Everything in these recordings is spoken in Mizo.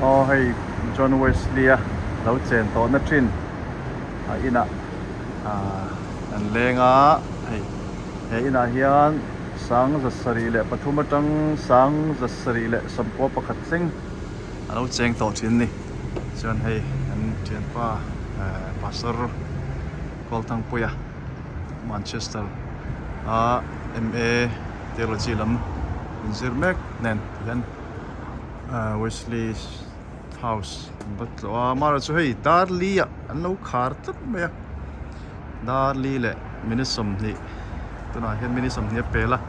Aw hei John Wesley a lo chen tawhna thin a inah ah an leng a hei he inah hian 1903 atang 1991 thleng a lo cheng tawh thin a ni chuan hei an thianpa eh pastor Kawlthangpuia Manchester a M_A Theology lam inzir mek nen ti hian Wesley House an va tlawh a amaherawhchu hei dar li ah an lo khar tlat mai a dar li leh minute 20 tunah hian minute 20 a pel a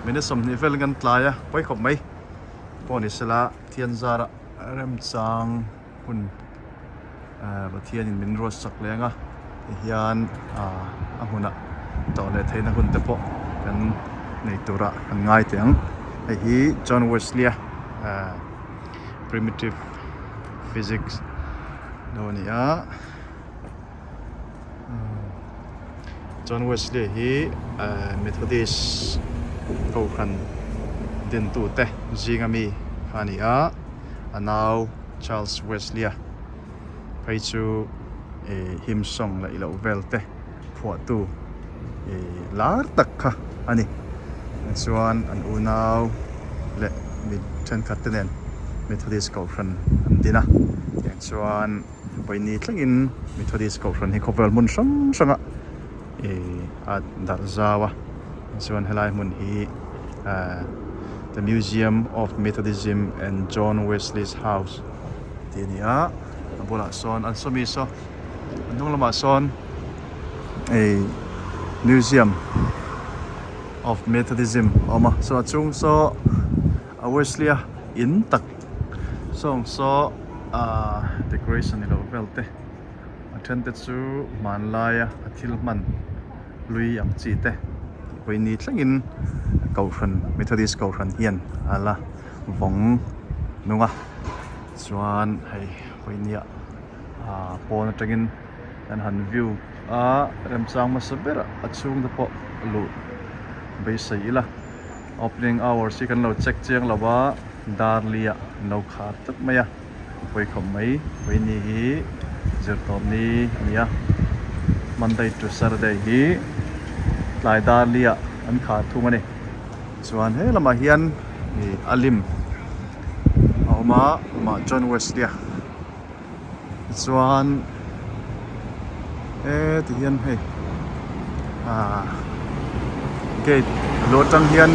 minute 20 vel kan tlai a pawi khawp mai pawh ni sela thian zarah remchang hun Pathianin min ruat sak leng a tihian ah a hmunah tawh leh theihna hun te pawh kan nei turah kan ngai teh ang hei hi John Wesley a ah primitive physics lo a ni a John Wesley hi ah Methodist kohhran dintute zinga mi kha a ni a a nau. Charles Wesley-a phei chu ih hymn song leh ilo vel te phuahtu ih lar tak kha a ni chuan an unau leh mi thenkhat te nen Methodist kohhran an din a tiang chuan vawiini thlengin Methodist kohhran hi khawvel hmun hrang hrangah ih a darh zau a chuan helai hmun hi ahh the museum of methodism and John Wesley's house tih a ni a a bulah sawn an sawmi saw a hnung lamah sawn ei museum of methodism a awm a saw a chhung saw a Wesley a in tak sawng saw ahh decoration ni loh vel te. A then te chu hmanlaia a thil hman hlui ang chi te vawiini thlengin kohhran Methodist kohhran hian a la vawng nung a chuan hei vawiini ah ah pawn atangin an han view a remchang hmasa ber a chhung te pawh luh beisei ila opening hours hi kan lo check chiang lo a dar li ah an lo khar tlat mai a. Vawikhawp mai vawiini hi zirtawp ni a ni a Monday to Saturday hi tlai dar li ah an khar thung a ni chuan he lamah hian ih a lim a awm a amah John Wesley a tichuan heti hian hei ah gate lu atang hian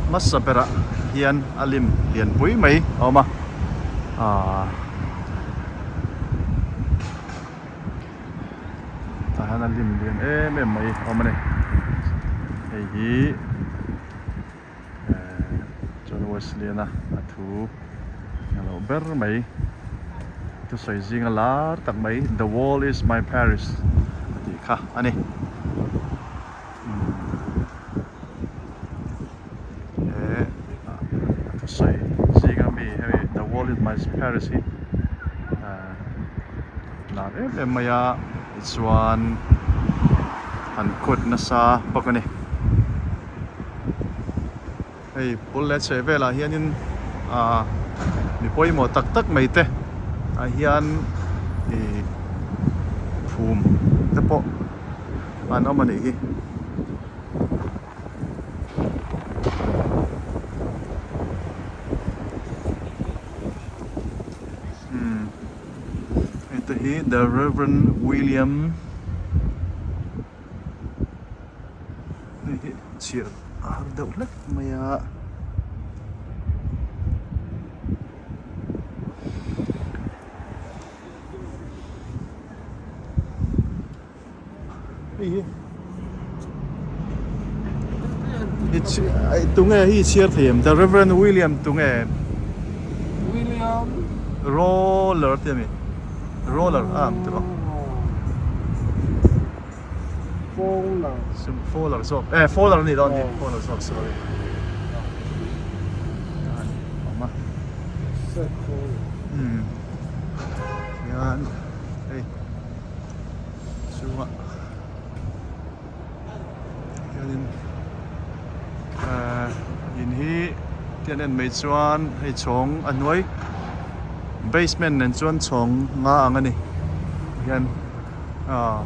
hmasa berah hian a lim lian pui mai a awm a ah tah hian a lim lian em em mai a awm a ni hei hi eh John Wesley-a a thu a lo ber mai thusawi zinga lar tak mai the world is my parish a tih kha a ni he a thusawi zinga mi hemi the world is my parish hi ah lar em em mai a tichuan an kawt nasa bawk a ni. Hei bul leh chheh velah hianin ah mi pawimawh tak tak mai te ah hian ih phum te pawh an awm a nih hi. Umm hei te hi the Reverend William. Hei hi chhiar a har deuh hlek mai a. Hei hi tunge hi chhiar thei em the Reverend William tunge William Roller tih a mi Roller a ang tiraw. Fowler. Fowler zawk eh Fowler a nih dawn hi Fowler zawk sorry. Awm a. Sir Fowler. Hmm. Hian hei chungah hianin eh in hi. Tian en mai chuan hei chhawng a hnuai basement nen chuan chhawng nga ang a ni hian aw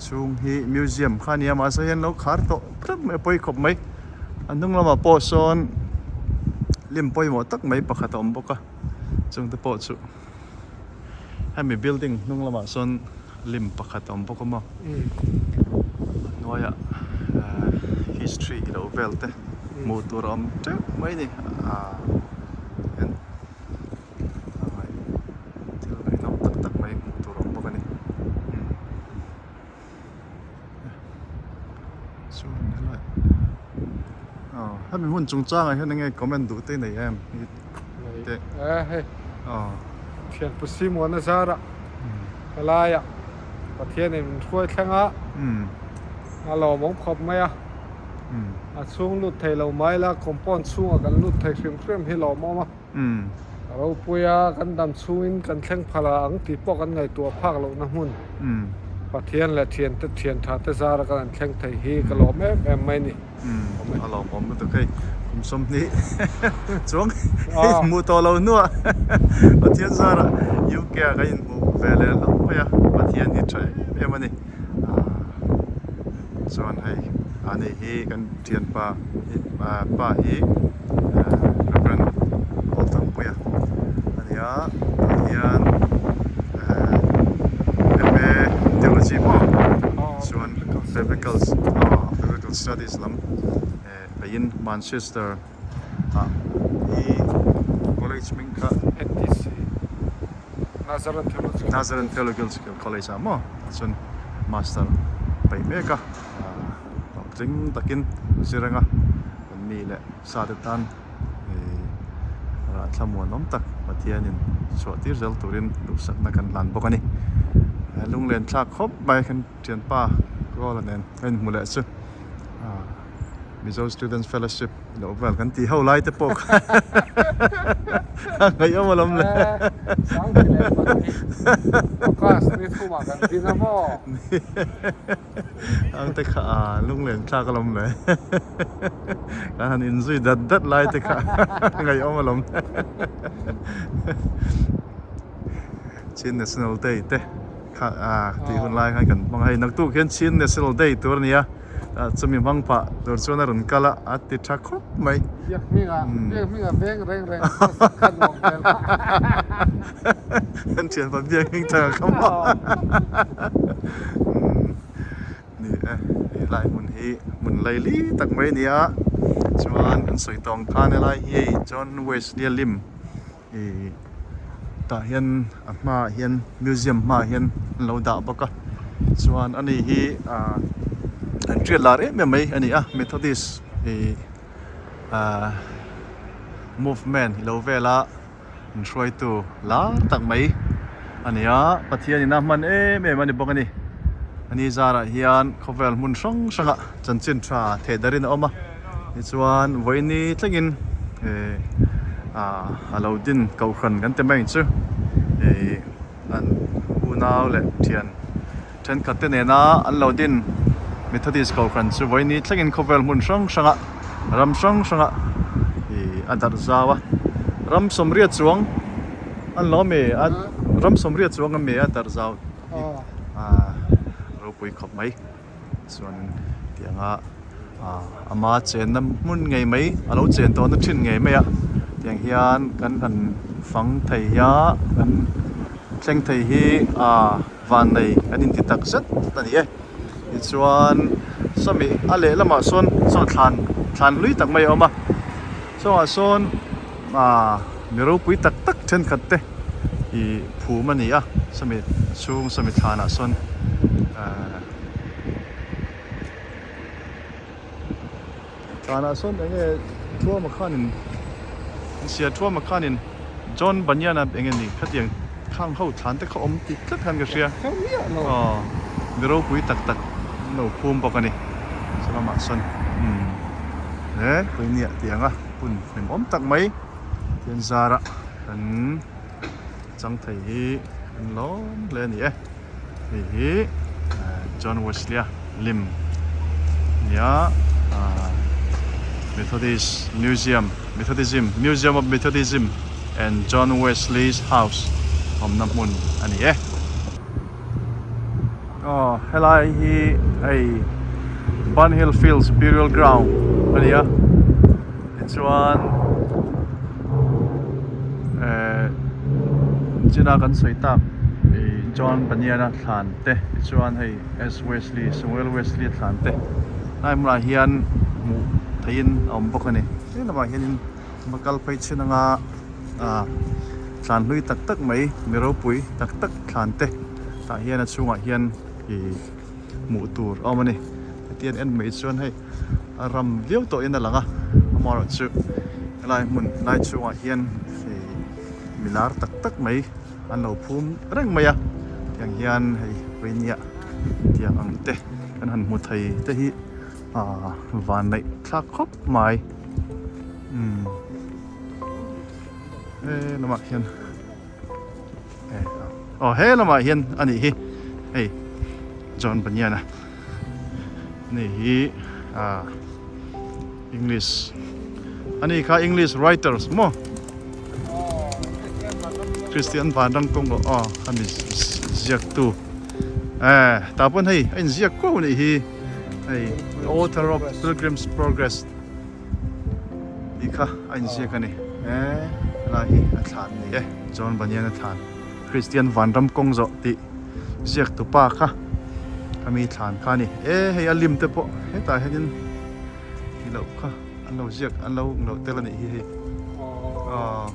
chhung hi museum kha a ni a mahse hian lo khar tawh tlat mai a pawi khawp mai a hnung lamah pawh sawn hlim pawimawh tak mai pakhat a awm bawk a chungte pawh chu hemi building hnung lamah sawn lim pakhat a awm bawk a maw a hnuaiah ahh history ilo vel te hmuh tur a awm teuh mai a ni ahh hian thil ngaihnawm tak tak mai hmuh tur a awm bawk a ni chuan helai aw hemi hmun chungchangah hian enge comment duh te nei em te hei thian pu Simona zara helaiah Pathianin min hruai thleng a a lawmawm khawp mai a a chhung lut thei lo mai la compound chhungah kan lut thei hrim hrim hi lawmawm a ropuia kan dam chhungin kan thleng phala ang tih pawh kan ngaihtuah phak lohna hmun Pathian leh thiante thian tha te zara kan han thleng thei hi ka lawm em em mai a ni. A lawmawm lutuk hei kum sawmhnih chuang hmuh tawh lo hnuah Pathian zarah UK ah kan inhmuh ve leh hlauh mai a Pathian hi tha em em a ni chuan hei ani hi kan thianpa pa hi Reverend Awlthangpuia a ni a tah hian MA Theology maw chuan Biblical Biblical Studies lam peiin Manchester ah i college hming kha NTC Nazareth Theological Nazareth Theological College ah maw chuan master peih mek a hlawhtling takin zir anga kan mi leh sa te tan rah thlamuanawm tak Pathianin chhuah tir zel turin duhsakna kan hlan bawk a ni lunglen thlak khawp mai kan Thianpa Rola nen ka inhmu leh chu Mizo Students Fellowship loh vel kan tih ho lai te pawh kha a ngaihawm alawm le. Ang te kha a lunglen thlak alawm le. Kan han inzui dat dat lai te kha a ngaihawm alawm. Chin National Day te. Kha tih hun lai khan kan hmang a hei naktuk hian Chin National Day tur a ni a chumi hmang pah tur chuan a rawn kal a a ti tha khawp mai. Biak hminga biak hminga veng reng reng kha nuam vel Kan thianpa biak hming thang a kham a Ni e helai hmun hi hmun laili tak mai a ni a chuan kan sawi tawng khan helai hi hei John Wesley lim Ih tah hian a hmaah hian museum hmaah hian an lo dah bawk a chuan ani hi ah an hriat lar em em mai a ni a methodist ih ah movement ilo vela an hruaitu lar tak mai a ni a Pathian in a hman em em a ni bawk a ni ani zarah hian khawvel hmun hrang hrangah chanchin tha theh darin a awm a. Tichuan vawiini thlengin eh ah a lo din kohhran kan ti mai ang chu eh an unau leh thian thenkhat te nena an lo din Methodist kohhran chu vawiini thlengin khawvel hmun hrang hranga ram hrang hranga ih a darh zau a ram sawmriat chuang an lo ami a ram sawmriat chuang ami a darh zau hi ah ropui khawp mai. Chuanin tianga ah ama chenna hmun ngei mai a lo chen tawhna thin ngei mai a tiang hian kan han fang thei a kan thleng thei hi ah van nei kan inti tak zet a ni e tichuan sawmi a lehlamah sawn saw thlan thlan hlui tak mai a awm a chungah sawn ah mi ropui tak tak thenkhat te ih phum a ni a sawmi chhung sawmi thlanah sawn ah. Tlanah sawn eng nge Thuama khanin an sia Thuama khanin John Bunyan-a eng nge ni khatiang khang ho thlan te kha awm ti tlat khan ka hria aw mi ropui tak tak an lo phum bawk a ni chulamah sawn umm he puinia tih ang a hun hlimawm tak mai thian zara kan chang thei hi an lawm hle a ni e. Hei hi John Wesley-a lim Nia ah Methodist Museum Methodism Museum of Methodism and John Wesley's House awmna hmun a ni e. Aw helai hi hei Bunhill Fields Burial Ground a ni a tichuan eh china kan sawi tak ih John Bunyan-a thlan te tichuan hei S Wesley Samuel Wesley-a thlan te helai hmunah hian hmuh theihin a awm bawk a ni he lamah hianin va kal phei chhin anga ah thlan hlui tak tak mai mi ropui tak tak thlan te tah hian a chhungah hian ih hmuh tur a awm a ni hetiang en mai chuan hei a ram viau tawh in a lang a amaherawhchu helai hmun lai chhungah hian ih mi lar tak tak mai an lo phum reng mai a tiang hian hei veinia tiang ang te kan han hmu thei te hi ah van neih thlak khawp mai umm he lamah hian aw he lamah hian a nih hi hei John Bunyan-a ni hi ah English a ni kha English writers maw Christian Vanram kawng aw aw a mi ziak tu eh tah pawn hei a inziak kuau a nih hi hei the author of Pilgrim's Progress tih kha a inziak a ni eh helai hi a thlan a ni e John Bunyan a thlan Christian Vanram kawng zawh tih ziak tu pa kha a mi thlan kha a ni e hei a lim te pawh hetah hianin tih loh kha an lo ziak an lo loh tel a nih hi hei aw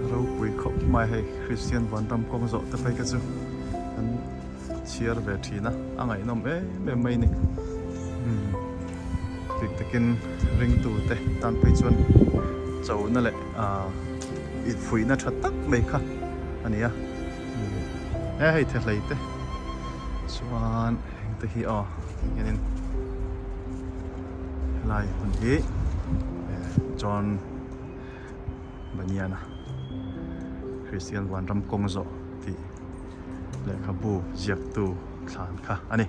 ropui khawp mai hei Christian Vanram kawng zawh te phei kha chu an chhiar ve thin a a ngaihnawm em em mai a ni umm dik takin ringtu te tan phei chuan chona leh ah infuihna tha tak mai kha a ni a he hei thehlei te chuan heng te hi aw hianin helai hmun hi John Bunyan-a Kristian Vanram kawng zawh tih lehkhabu ziaktu thlan kha a ni.